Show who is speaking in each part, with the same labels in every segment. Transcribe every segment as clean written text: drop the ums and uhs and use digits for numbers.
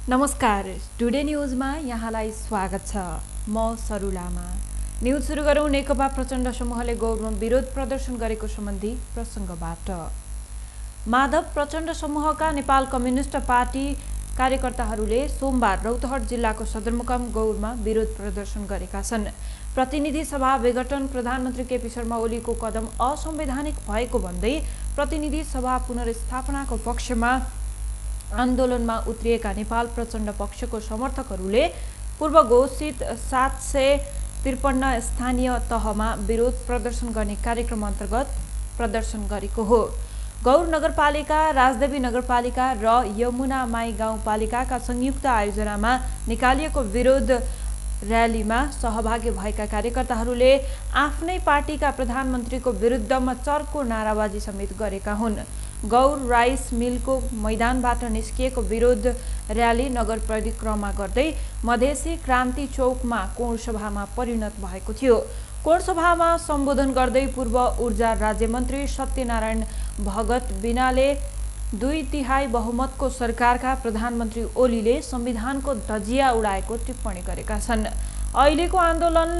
Speaker 1: नमस्कार, टुडे न्युजमा यहाँलाई स्वागत छ। म सरुलामा। न्युज सुरु गरौँ नेकपा प्रचण्ड समूहले गौरमा विरोध प्रदर्शन गरेको सम्बन्धी प्रसङ्गबाट। माधव प्रचण्ड समूहका नेपाल कम्युनिस्ट पार्टी कार्यकर्ताहरूले सोमबार रौतहट जिल्लाको सदरमुकाम गौरमा विरोध प्रदर्शन गरेका छन्। प्रतिनिधि सभा विघटन प्रधानमन्त्री केपी शर्मा ओलीको कदम असंवैधानिक भएको भन्दै प्रतिनिधि सभा पुनर्स्थापनाको पक्षमा आन्दोलनमा उत्रिएका नेपाल प्रचण्ड पक्षको समर्थकहरूले पूर्व घोषित 753 स्थानीय तहमा विरोध प्रदर्शन गर्ने कार्यक्रम अन्तर्गत प्रदर्शन गरेको हो। गौर नगरपालिका, राजदेवी नगरपालिका र यमुना माई गाउँपालिकाका संयुक्त आयोजनामा निकालिएको विरोध र्यालीमा सहभागी भएका कार्यकर्ताहरूले आफ्नै पार्टीका प्रधानमन्त्रीको विरुद्धमा चर्को नाराबाजी समेत गरेका हुन्। गौर राइस मिलको मैदानबाट निस्किएको विरोध र्याली नगर परिक्रमा गर्दै मधेसी क्रान्ति चौकमा कोणसभामा परिणत भएको थियो। कोणसभामा सम्बोधन गर्दै पूर्व ऊर्जा राज्यमन्त्री सत्यनारायण भगत बिनाले 2/3 बहुमतको सरकारका प्रधानमन्त्री ओलीले संविधानको धजिया उडाएको टिप्पणी गरेका छन्। अहिलेको आन्दोलन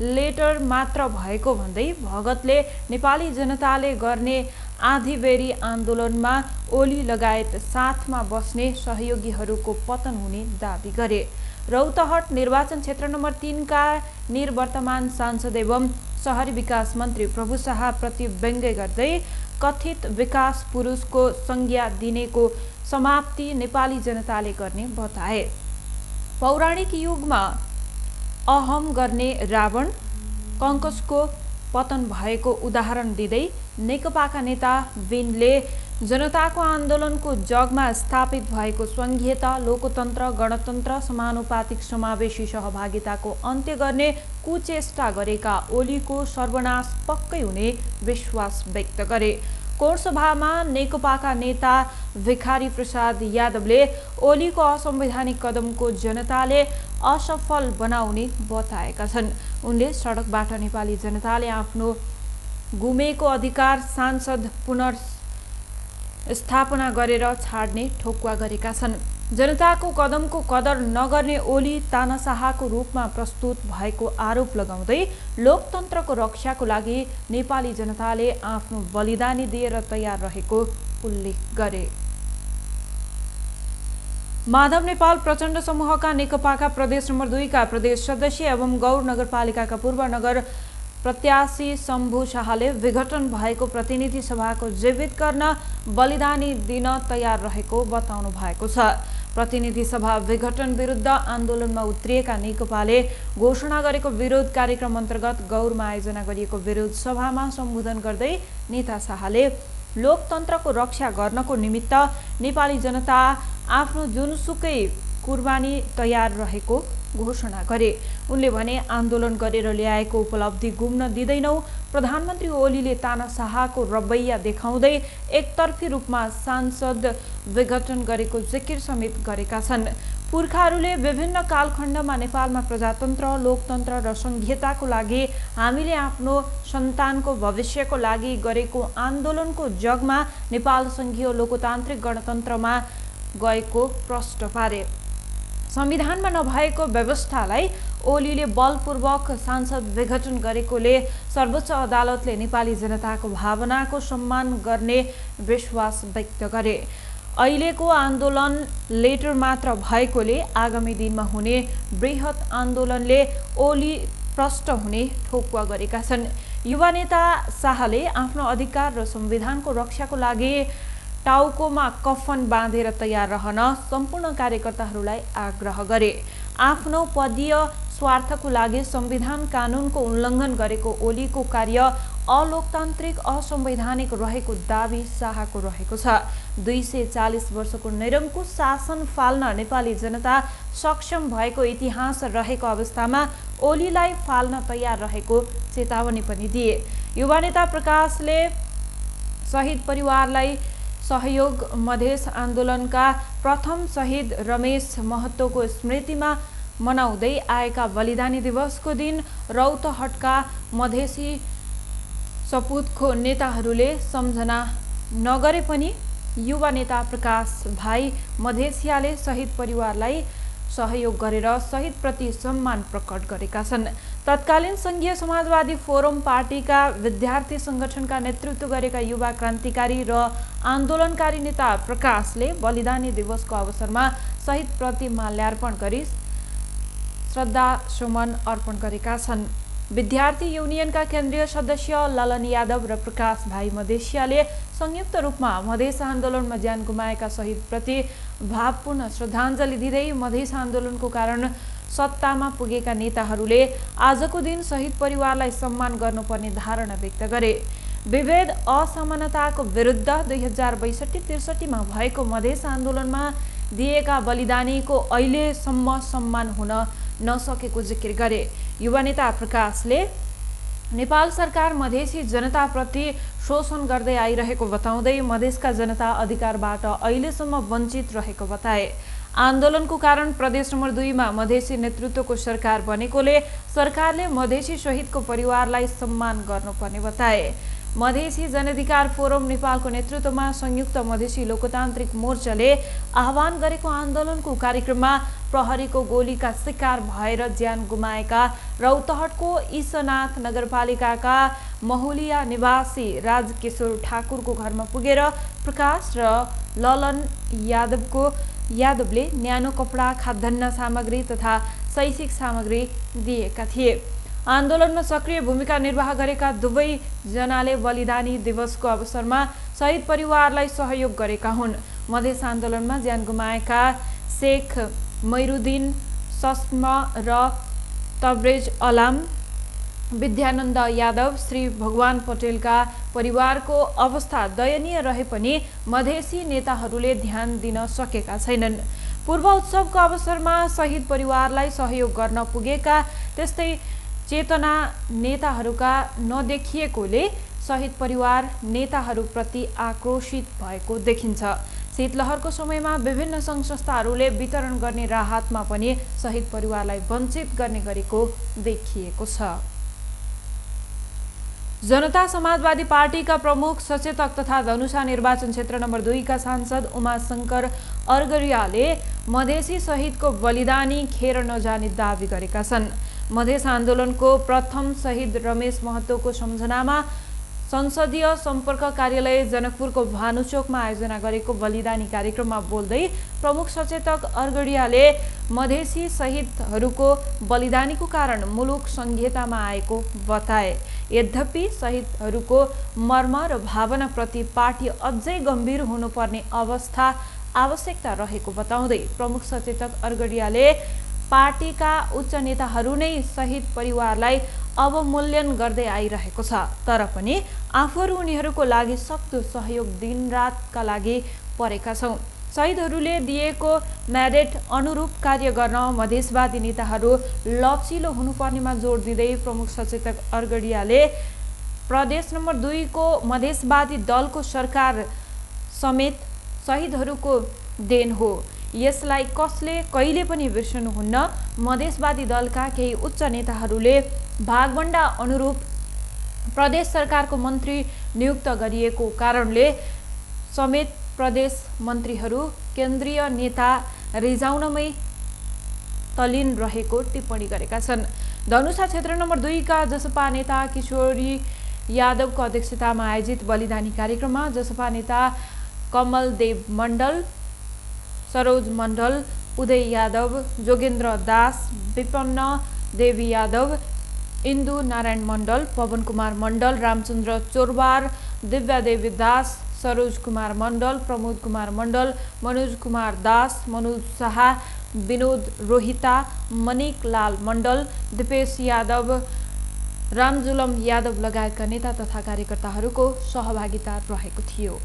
Speaker 1: लेटर मात्र भएको भन्दै भगतले नेपाली जनताले गर्ने आधीबेरी आन्दोलनमा ओली लगायत साथमा बस्ने सहयोगीहरूको पतन हुने दाबी गरे। रौतहट निर्वाचन क्षेत्र नम्बर 3 का निवर्तमान सांसद एवं शहरी विकास मन्त्री प्रभु शाह प्रति व्यङ्ग्य गर्दै कथित विकास पुरुषको संज्ञा दिनेको समाप्ति नेपाली जनताले गर्ने बताए। पौराणिक युगमा अहम गर्ने रावण कङ्कसको पतन भएको उदाहरण दिँदै नेकपाका नेता विनले जनताको आन्दोलनको जगमा स्थापित भएको संघीयता, लोकतन्त्र, गणतन्त्र, समानुपातिक समावेशी सहभागिताको अन्त्य गर्ने कुचेष्टा गरेका ओलीको सर्वनाश पक्कै हुने विश्वास व्यक्त गरे। कोणसभामा नेकपाका नेता भिखारी प्रसाद यादवले ओलीको असंवैधानिक कदमको जनताले असफल बनाउने बताएका छन्। उनले सडकबाट नेपाली जनताले आफ्नो गुमेको अधिकार सांसद पुनर्स्थापना गरेर छाड्ने ठोक्वा गरेका छन्। जनताको कदमको कदर नगर्ने ओली तानाशाहको रूपमा प्रस्तुत भएको आरोप लगाउँदै लोकतन्त्रको रक्षाको लागि नेपाली जनताले आफ्नो बलिदानी दिएर तयार रहेको उल्लेख गरे। माधव नेपाल प्रचण्ड समूहका नेकपाका प्रदेश नम्बर 2 का प्रदेश सदस्य एवं गौर नगरपालिकाका पूर्व नगर प्रत्याशी शम्भु शाहले विघटन भएको प्रतिनिधि सभाको जीवित गर्न बलिदानी दिन तयार रहेको बताउनु भएको छ। प्रतिनिधि सभा विघटन विरुद्ध आन्दोलनमा उत्रिएका नेकपाले घोषणा गरेको विरोध कार्यक्रम अन्तर्गत गौरमा आयोजना गरिएको विरोध सभामा सम्बोधन गर्दै नेता शाहले लोकतन्त्रको रक्षा गर्नको निमित्त नेपाली जनता आफ्नो जुनसुकै कुर्बानी तयार रहेको घोषणा गरे। उनले भने आन्दोलन गरेर ल्याएको उपलब्धि गुम्न दिँदैनौ। प्रधानमन्त्री ओलीले तानाशाहको रवैया देखाउँदै एकतर्फी रूपमा सांसद विघटन गरेको जिकिर समेत गरेका छन्। पुर्खाहरूले विभिन्न कालखण्डमा नेपालमा प्रजातन्त्र, लोकतन्त्र र संघीयताको लागि हामीले आफ्नो सन्तानको भविष्यको लागि गरेको आन्दोलनको जगमा नेपाल संघीय लोकतान्त्रिक गणतन्त्रमा गएको प्रश्न पारे। संविधानमा नभएको व्यवस्थालाई ओलीले बलपूर्वक सांसद विघटन गरेकोले सर्वोच्च अदालतले नेपाली जनताको भावनाको सम्मान गर्ने विश्वास व्यक्त गरे। अहिलेको आन्दोलन लेटर मात्र भएकोले आगामी दिनमा हुने बृहत आन्दोलनले ओली प्रष्ट हुने ठोक्वा गरेका छन्। युवा नेता शाहले आफ्नो अधिकार र संविधानको रक्षाको लागि टाउकोमा कफन बाँधेर तयार रहन सम्पूर्ण कार्यकर्ताहरूलाई आग्रह गरे। आफ्नो पदीय स्वार्थको लागि संविधान कानूनको उल्लङ्घन गरेको ओलीको कार्य अलोकतान्त्रिक, असंवैधानिक रहेको दाबी शाहको रहेको छ। 240 वर्षको निरङ्कुश शासन फाल्न नेपाली जनता सक्षम भएको इतिहास रहेको अवस्थामा ओलीलाई फाल्न तयार रहेको चेतावनी पनि दिए। युवा नेता प्रकाशले शहीद परिवारलाई सहयोग, मधेस आन्दोलनका प्रथम शहीद रमेश महतोको स्मृतिमा मनाउँदै आएका बलिदानी दिवसको दिन रौतहटका मधेसी सपुतको नेताहरूले सम्झना नगरे पनि युवा नेता प्रकाश भाइ मधेसियाले शहीद परिवारलाई सहयोग गरेर शहीदप्रति सम्मान प्रकट गरेका छन्। तत्कालीन संघीय समाजवादी फोरम पार्टीका विद्यार्थी संगठनका नेतृत्व गरेका युवा क्रान्तिकारी र आन्दोलनकारी नेता प्रकाशले बलिदानी दिवसको अवसरमा शहीदप्रति माल्यार्पण गरी श्रद्धासुमन अर्पण गरेका छन्। विद्यार्थी युनियनका केन्द्रीय सदस्य ललन यादव र प्रकाश भाइ मधेसियाले संयुक्त रूपमा मधेस आन्दोलनमा ज्यान गुमाएका शहीदप्रति भावपूर्ण श्रद्धाञ्जली दिँदै मधेस आन्दोलनको कारण सत्तामा पुगेका नेताहरूले आजको दिन शहीद परिवारलाई सम्मान गर्नुपर्ने धारणा व्यक्त गरे। विभेद असमानताको विरुद्ध 2062-63मा भएको मधेस आन्दोलनमा दिएका बलिदानीको अहिलेसम्म सम्मान हुन नसकेको जिकिर गरे। युवा नेता प्रकाशले नेपाल सरकार मधेसी जनताप्रति शोषण गर्दै आइरहेको बताउँदै मधेसका जनता अधिकारबाट अहिलेसम्म वञ्चित रहेको बताए। आन्दोलनको कारण प्रदेश नम्बर 2मा मधेसी नेतृत्वको सरकार बनेकोले सरकारले मधेसी शहीदको परिवारलाई सम्मान गर्नुपर्ने बताए। मधेसी जनअधिकार फोरम नेपालको नेतृत्वमा संयुक्त मधेसी लोकतान्त्रिक मोर्चाले आह्वान गरेको आन्दोलनको कार्यक्रममा प्रहरीको गोलीका शिकार भएर ज्यान गुमाएका रौतहटको ईशनाथ नगरपालिकाका महुलिया निवासी राजकिशोर ठाकुरको घरमा पुगेर प्रकाश र ललन यादवले न्यानो कपडा, खाद्यान्न सामग्री तथा शैक्षिक सामग्री दिएका थिए। आन्दोलनमा सक्रिय भूमिका निर्वाह गरेका दुवै जनाले बलिदानी दिवसको अवसरमा शहीद परिवारलाई सहयोग गरेका हुन्। मधेस आन्दोलनमा ज्यान गुमाएका शेख मैरुद्दिन सस्मा र तब्रेज अलाम, विद्यानन्द यादव, श्री भगवान पटेलका परिवारको अवस्था दयनीय रहे पनि मधेसी नेताहरूले ध्यान दिन सकेका छैनन्। पूर्व उत्सवको अवसरमा शहीद परिवारलाई सहयोग गर्न पुगेका त्यस्तै चेतना नेताहरूका नदेखिएकोले शहीद परिवार नेताहरूप्रति आक्रोशित भएको देखिन्छ। शीतलहरको समयमा विभिन्न सङ्घ संस्थाहरूले वितरण गर्ने राहतमा पनि शहीद परिवारलाई वञ्चित गर्ने गरेको देखिएको छ। जनता समाजवादी पार्टीका प्रमुख सचेतक तथा धनुषा निर्वाचन क्षेत्र नम्बर 2 का सांसद उमाशंकर अर्गरियाले मधेसी शहीदको बलिदानी खेर नजाने दावी गरेका छन्। मधेस आन्दोलनको प्रथम शहीद रमेश महतोको सम्झनामा संसदीय सम्पर्क कार्यालय जनकपुरको भानुचोकमा आयोजना गरेको बलिदानी कार्यक्रममा बोल्दै प्रमुख सचेतक अर्गडियाले मधेसी शहीदहरूको बलिदानीको कारण मुलुक संहितामा आएको बताए। यद्यपि शहीदहरूको मर्म र भावनाप्रति पार्टी अझै गम्भीर हुनुपर्ने आवश्यकता रहेको बताउँदै प्रमुख सचेतक अर्गडियाले पार्टीका उच्च नेताहरू नै शहीद परिवारलाई अवमूल्यन गर्दै आइरहेको छ, तर पनि आफूहरू उनीहरूको लागि सक्दो सहयोग दिनरातका लागि परेका छौँ। शहीदहरूले दिएको म्यान्डेट अनुरूप कार्य गर्न मधेसवादी नेताहरू लचिलो हुनुपर्नेमा जोड दिँदै प्रमुख सचेतक अर्गडियाले प्रदेश नम्बर 2 को मधेसवादी दलको सरकार समेत शहीदहरूको देन हो। यसलाई कसले कहिले पनि बिर्सनुहुन्न। मधेसवादी दलका केही उच्च नेताहरूले भागवण्डा अनुरूप प्रदेश सरकारको मन्त्री नियुक्त गरिएको कारणले समेत प्रदेश मन्त्रीहरू केन्द्रीय नेता रिजाउनमै तल्लीन रहेको टिप्पणी गरेका छन्। धनुषा क्षेत्र नम्बर 2 का जसपा नेता किशोरी यादवको अध्यक्षतामा आयोजित बलिदानी कार्यक्रममा जसपा नेता कमल देव मण्डल, सरोज मण्डल, उदय यादव, जोगेन्द्र दास, विपन्न देवी यादव, इन्दु नारायण मण्डल, पवन कुमार मण्डल, रामचन्द्र चोरबार, दिव्या देवी दास, सरोज कुमार मण्डल, प्रमोद कुमार मण्डल, मनोज कुमार दास, मनोज शाह, विनोद रोहिता, मनिक लाल मण्डल, दिपेश यादव, रामजुलम यादव लगायतका नेता तथा कार्यकर्ताहरूको सहभागिता रहेको थियो।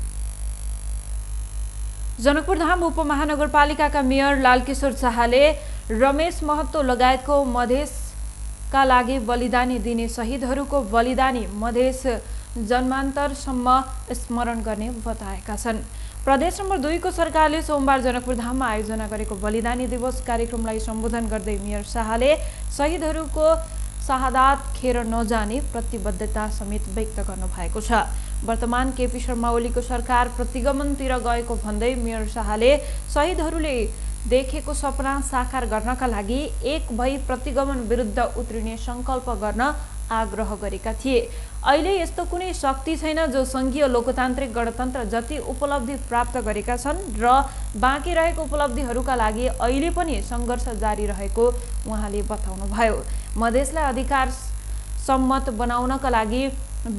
Speaker 1: जनकपुरधाम उपमहानगरपालिकाका मेयर लालकिशोर शाहले रमेश महतो लगायतको मधेसका लागि बलिदानी दिने शहीदहरूको बलिदानी मधेस जन्मान्तरसम्म स्मरण गर्ने बताएका छन्। प्रदेश नम्बर 2 को सरकारले सोमबार जनकपुरधाममा आयोजना गरेको बलिदानी दिवस कार्यक्रमलाई सम्बोधन गर्दै मेयर शाहले शहादत खेर नजाने प्रतिबद्धता समेत व्यक्त गर्नुभएको छ। वर्तमान केपी शर्मा ओलीको सरकार प्रतिगमनतिर गएको भन्दै मेयर शाहले शहीदहरूले देखेको सपना साकार गर्नका लागि एक भई प्रतिगमन विरुद्ध उत्रिने संकल्प गर्न आग्रह गरेका थिए। अहिले यस्तो कुनै शक्ति छैन जो संघीय लोकतान्त्रिक गणतन्त्र जति उपलब्धि प्राप्त गरेका छन् र बाँकी रहेको उपलब्धिहरूका लागि अहिले पनि सङ्घर्ष जारी रहेको उहाँले बताउनुभयो। मधेसलाई अधिकार सम्मत बनाउनका लागि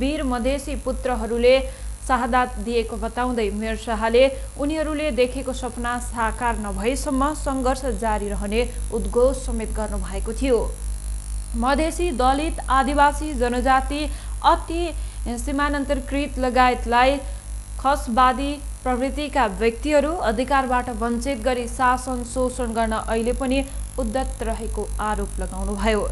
Speaker 1: वीर मधेसी पुत्रहरूले शहादत दिएको बताउँदै मेयर शाहले उनीहरूले देखेको सपना साकार नभएसम्म सङ्घर्ष जारी रहने उद्घोष समेत गर्नुभएको थियो। मधेसी, दलित, आदिवासी जनजाति, अति सीमान्तकृत लगायतलाई खसवादी प्रवृत्तिका व्यक्तिहरू अधिकारबाट वञ्चित गरी शासन शोषण गर्न अहिले पनि उद्यत रहेको आरोप लगाउनुभयो।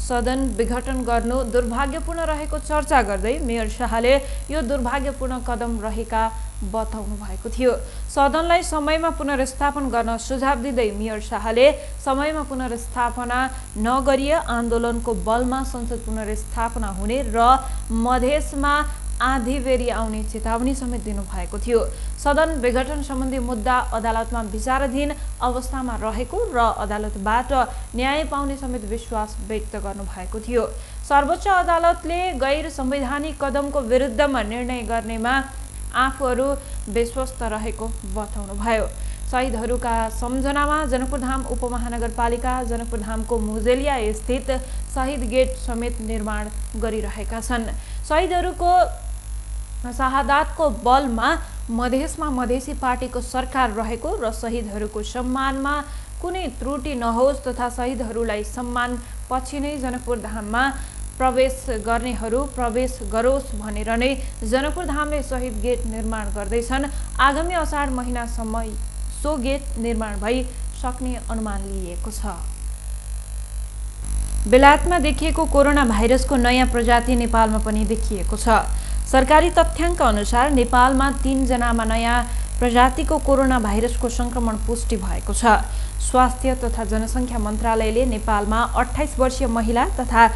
Speaker 1: सदन विघटन गर्नु दुर्भाग्यपूर्ण रहेको चर्चा गर्दै मेयर शाहले यो दुर्भाग्यपूर्ण कदम रहेका बताउनु भएको थियो। सदनलाई समयमा पुनर्स्थापन गर्न सुझाव दिँदै मेयर शाहले समयमा पुनर्स्थापना नगरिए आन्दोलनको बलमा संसद पुनर्स्थापना हुने र मधेसमा आँधीबेहरी आउने चेतावनी समेत दिनुभएको थियो। सदन विघटन सम्बन्धी मुद्दा अदालतमा विचाराधीन अवस्थामा रहेको र अदालतबाट न्याय पाउने समेत विश्वास व्यक्त गर्नुभएको थियो। सर्वोच्च अदालतले गैर संवैधानिक कदमको विरुद्धमा निर्णय गर्नेमा आफूहरू विश्वस्त रहेको बताउनुभयो। शहीदहरूका सम्झनामा जनकपुरधाम उपमहानगरपालिका जनकपुरधामको मुजेलिया स्थित शहीद गेट समेत निर्माण गरिरहेका छन्। शहीदहरूको शहादतको बलमा मधेसमा मधेसी पार्टीको सरकार रहेको र शहीदहरूको सम्मानमा कुनै त्रुटि नहोस् तथा शहीदहरूलाई सम्मान पछि नै जनकपुरधाममा प्रवेश गर्नेहरू प्रवेश गरोस् भनेर नै जनकपुरधामले शहीद गेट निर्माण गर्दैछन्। आगामी असाढ महिनासम्म सो गेट निर्माण भई सक्ने अनुमान लिएको छ। बेलायतमा देखिएको कोरोना भाइरसको नयाँ प्रजाति नेपालमा पनि देखिएको छ। सरकारी तथ्याङ्क अनुसार नेपालमा 3 जनामा नयाँ प्रजातिको कोरोना भाइरसको संक्रमण पुष्टि भएको छ। स्वास्थ्य तथा जनसङ्ख्या मन्त्रालयले नेपालमा 28 वर्षीय महिला तथा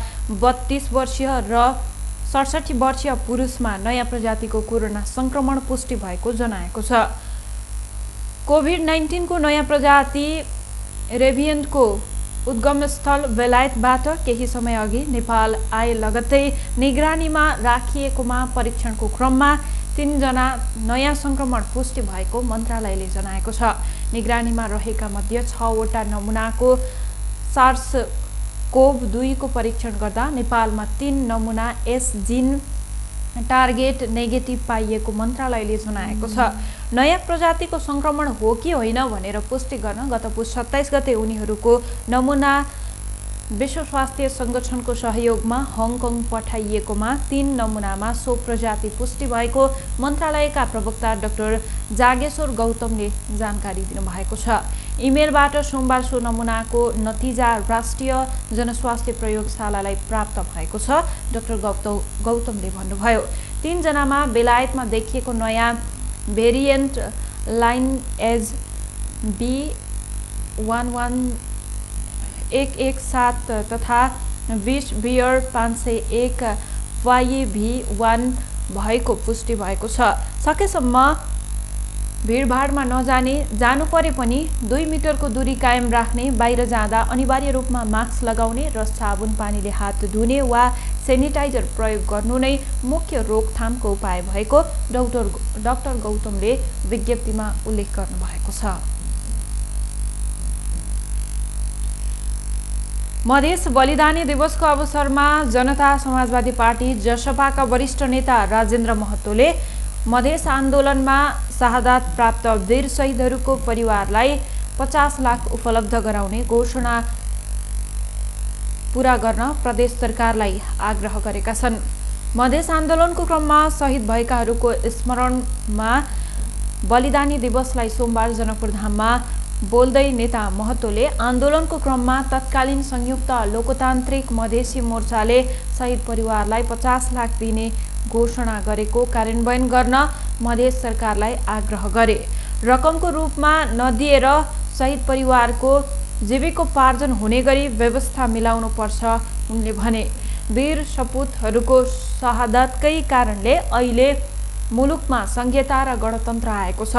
Speaker 1: 32 वर्षीय र 67 वर्षीय पुरुषमा नयाँ प्रजातिको कोरोना संक्रमण पुष्टि भएको जनाएको छ। कोभिड-19 को नयाँ प्रजाति रेभिएन्टको उद्गमस्थल बेलायतबाट केही समय अघि नेपाल आए लगत्तै निगरानीमा राखिएकोमा परीक्षणको क्रममा 3 जना नयाँ संक्रमण पुष्टि भएको मन्त्रालयले जनाएको छ। निगरानीमा रहेका मध्ये 6 वटा नमुनाको सार्स-कोभ-2 को परीक्षण गर्दा नेपालमा 3 नमुना यस जिन टार्गेट नेगेटिभ पाइएको मन्त्रालयले जनाएको छ। नयाँ प्रजातिको संक्रमण हो कि होइन भनेर पुष्टि गर्न गत पुस 27 गते उनीहरूको नमुना विश्व स्वास्थ्य संगठनको सहयोगमा हङकङ पठाइएकोमा 3 नमुनामा सो प्रजाति पुष्टि भएको मन्त्रालयका प्रवक्ता डाक्टर जागेश्वर गौतमले जानकारी दिनुभएको छ। इमेलबाट सोमबार सो नमुनाको नतिजा राष्ट्रिय जनस्वास्थ्य प्रयोगशालालाई प्राप्त भएको छ। डाक्टर गौतमले भन्नुभयो 3 जनामा बेलायतमा देखिएको नयाँ भेरिएन्ट लाइन एज B11117 तथा 20 बियर 501 YEV1 भएको पुष्टि भएको छ। सकेसम्म भिडभाडमा नजाने, जानु परे पनि 2 मिटरको दूरी कायम राख्ने, बाहिर जाँदा अनिवार्य रूपमा मास्क लगाउने र साबुन पानीले हात धुने वा सेनिटाइजर प्रयोग गर्नु नै मुख्य रोकथामको उपाय भएको डाक्टर गौतमले विज्ञप्तिमा उल्लेख गर्नुभएको छ। मधेस बलिदानी दिवसको अवसरमा जनता समाजवादी पार्टी जसपाका वरिष्ठ नेता राजेन्द्र महतोले मधेस आन्दोलनमा शहादत प्राप्त वीर शहीदहरूको परिवारलाई 50 लाख उपलब्ध गराउने घोषणा पूरा गर्न प्रदेश सरकारलाई आग्रह गरेका छन्। मधेस आन्दोलनको क्रममा शहीद भएकाहरूको स्मरणमा बलिदानी दिवसलाई सोमबार जनकपुरधाममा बोल्दै नेता महतोले आन्दोलनको क्रममा तत्कालीन संयुक्त लोकतान्त्रिक मधेसी मोर्चाले शहीद परिवारलाई 50 लाख दिने घोषणा गरेको कार्यान्वयन गर्न मधेस सरकारलाई आग्रह गरे। रकमको रूपमा नदिएर शहीद परिवारको जीविकोपार्जन हुने गरी व्यवस्था मिलाउनुपर्छ उनले भने। वीर सपुतहरूको शहादतकै कारणले अहिले मुलुकमा संघीयता र गणतन्त्र आएको छ।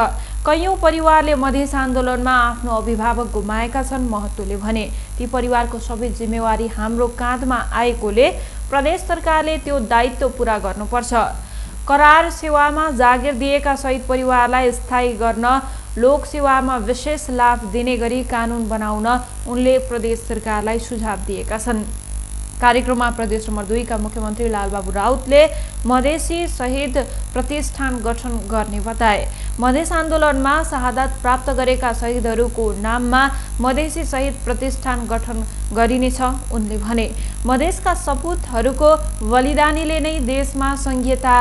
Speaker 1: कैयौं परिवारले मधेस आन्दोलनमा आफ्नो अभिभावक गुमाएका छन् महतोले भने। ती परिवारको सबै जिम्मेवारी हाम्रो काँधमा आएकोले प्रदेश सरकारले त्यो दायित्व पूरा गर्नुपर्छ। करार सेवामा जागिर दिएका शहीद परिवारलाई स्थायी गर्न लोक सेवामा विशेष लाभ दिने गरी कानून बनाउन उनले प्रदेश सरकारलाई सुझाव दिएका छन्। कार्यक्रममा प्रदेश नम्बर 2 का मुख्यमन्त्री लालबाबु राउतले मधेसी शहीद प्रतिष्ठान गठन गर्ने बताए। मधेस आन्दोलनमा शहादत प्राप्त गरेका शहीदहरूको नाममा मधेसी शहीद प्रतिष्ठान गठन गरिनेछ उनले भने। मधेसका सपुतहरूको बलिदानीले नै देशमा संघीयता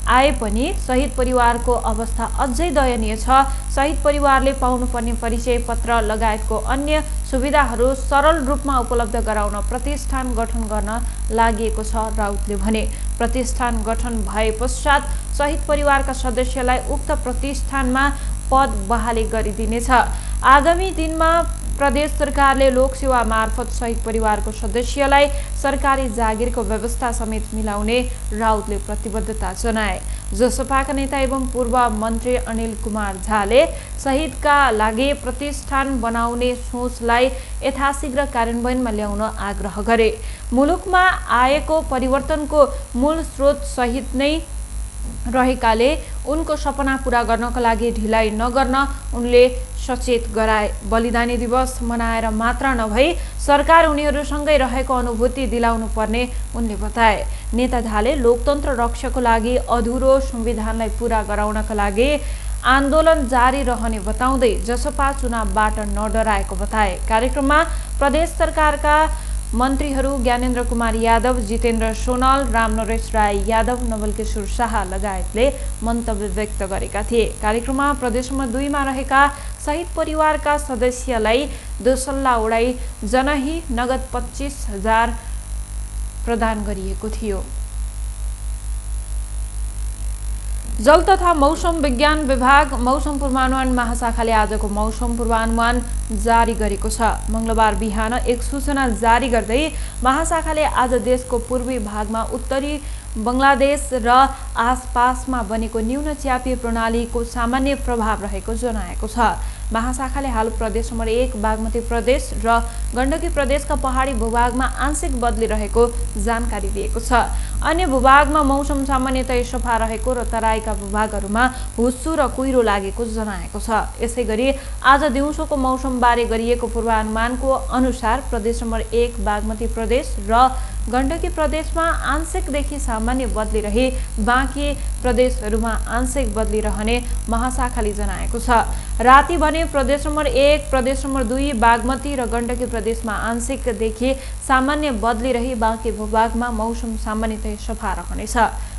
Speaker 1: आए पनि शहीद परिवारको अवस्था अझै दयनीय छ। शहीद परिवारले पाउनुपर्ने परिचय पत्र लगायतको अन्य सुविधाहरू सरल रूपमा उपलब्ध गराउन प्रतिष्ठान गठन गर्न लागि छ राउतले भने। प्रतिष्ठान गठन भए पश्चात शहीद परिवारका सदस्यलाई उक्त प्रतिष्ठानमा पद बहाली गरिदिनेछ। आगामी दिनमा प्रदेश सरकारले लोकसेवा मार्फत शहीद परिवारको सदस्यलाई सरकारी जागिरको व्यवस्था समेत मिलाउने राउतले प्रतिबद्धता जनाए। जसपाका नेता एवं पूर्व मन्त्री अनिल कुमार झाले शहीदका लागि प्रतिष्ठान बनाउने सोचलाई यथाशीघ्र कार्यान्वयनमा ल्याउन आग्रह गरे। मुलुकमा आएको परिवर्तनको मूल स्रोत शहीद नै रहेकाले उनको सपना पूरा गर्नका लागि ढिलाइ नगर्न उनले सचेत गराए। बलिदानी दिवस मनाएर मात्र नभई सरकार उनीहरूसँगै रहेको अनुभूति दिलाउनु पर्ने उनले बताए। नेता झाले लोकतन्त्र रक्षाको लागि अधुरो संविधानलाई पूरा गराउनका लागि आन्दोलन जारी रहने बताउँदै जसपा चुनावबाट नडराएको बताए। कार्यक्रममा प्रदेश सरकारका मन्त्रीहरू ज्ञानेन्द्र कुमार यादव, जितेन्द्र सोनाल, रामनरेश राय यादव, नवलकिशोर शाह लगायतले मन्तव्य व्यक्त गरेका थिए। कार्यक्रममा प्रदेश नम्बर 2 मा रहेका शहीद परिवारका सदस्यलाई दोसल्ला उडाई जनही नगद 25,000 प्रदान गरिएको थियो। जल तथा मौसम विज्ञान विभाग मौसम पूर्वानुमान महाशाखाले आजको मौसम पूर्वानुमान जारी गरेको छ। मंगलबार बिहान एक सूचना जारी गर्दै महाशाखाले आज देशको पूर्वी भागमा उत्तरी बंगलादेश र आसपासमा बनेको न्यून च्यापी प्रणालीको सामान्य प्रभाव रहेको जनाएको छ। महाशाखाले हाल प्रदेश नम्बर 1 बागमती प्रदेश र गण्डकी प्रदेशका पहाडी भूभागमा आंशिक बदली रहेको जानकारी दिएको छ। अन्य भूभागमा मौसम सामान्यतया सफा रहेको र तराईका भूभागहरूमा हुस्सु र कुहिरो लागेको जनाएको छ। यसैगरी आज दिउँसोको मौसम बारे गरिएको पूर्वानुमानको अनुसार प्रदेश नम्बर 1 बागमती प्रदेश र गण्डकी प्रदेशमा आंशिकदेखि सामान्य बदली रही बाँकी प्रदेशहरूमा आंशिक बदली रहने महाशाखाले जनाएको छ। राति भने प्रदेश नम्बर 1, प्रदेश नम्बर 2, बागमती र गण्डकी प्रदेशमा आंशिकदेखि सामान्य बदली रही बाँकी भूभागमा मौसम सामान्यतया सफा रहनेछ।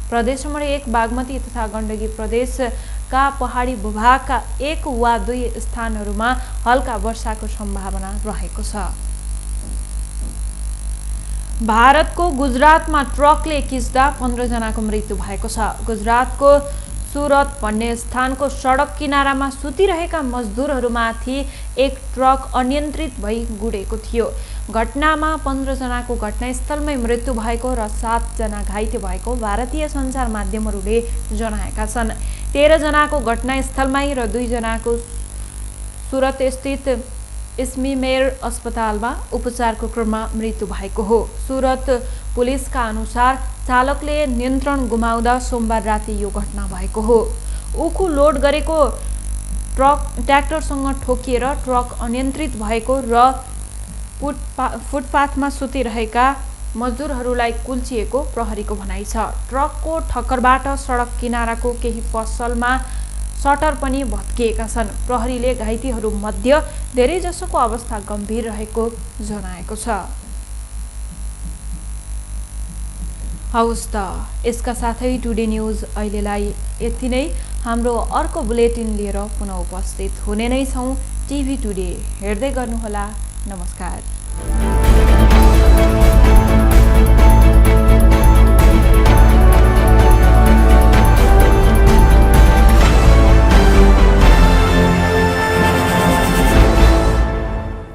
Speaker 1: प्रदेश नम्बर 1 बागमती तथा गण्डकी प्रदेशका पहाडी भूभागका 1 वा 2 स्थानहरूमा हल्का वर्षाको सम्भावना रहेको छ। भारतको गुजरातमा ट्रकले किच्दा 15 जनाको मृत्यु भएको छ। गुजरातको सुरत भन्ने स्थानको सडक किनारामा सुतिरहेका मजदुरहरूमाथि एक ट्रक अनियन्त्रित भई गुडेको थियो। घटनामा 15 जनाको घटनास्थलमै मृत्यु भएको र 7 जना घाइते भएको भारतीय सञ्चार माध्यमहरूले जनाएका छन्। 13 जनाको घटनास्थलमै र 2 जनाको सुरतस्थित इस्मीमेर अस्पतालमा उपचारको क्रममा मृत्यु भएको हो। सुरत पुलिसका अनुसार चालकले नियन्त्रण गुमाउँदा सोमबार राति यो घटना भएको हो। उखु लोड गरेको ट्र्याक्टरसँग ठोकिएर ट्रक अनियन्त्रित भएको र फुटपाथमा सुतिरहेका मजदुरहरूलाई कुल्चिएको प्रहरीको भनाइ छ। ट्रकको ठक्करबाट सडक किनाराको केही पसलमा सटर पनि भत्किएका छन्। प्रहरीले घाइतेहरू मध्ये धेरैजसोको अवस्था गम्भीर रहेको जनाएको छ। हवस् त यसका साथै टुडे न्यूज अहिलेलाई यति नै। हाम्रो अर्को बुलेटिन लिएर पुनः उपस्थित हुने नै छौँ। टिभी टुडे हेर्दै गर्नुहोला। नमस्कार।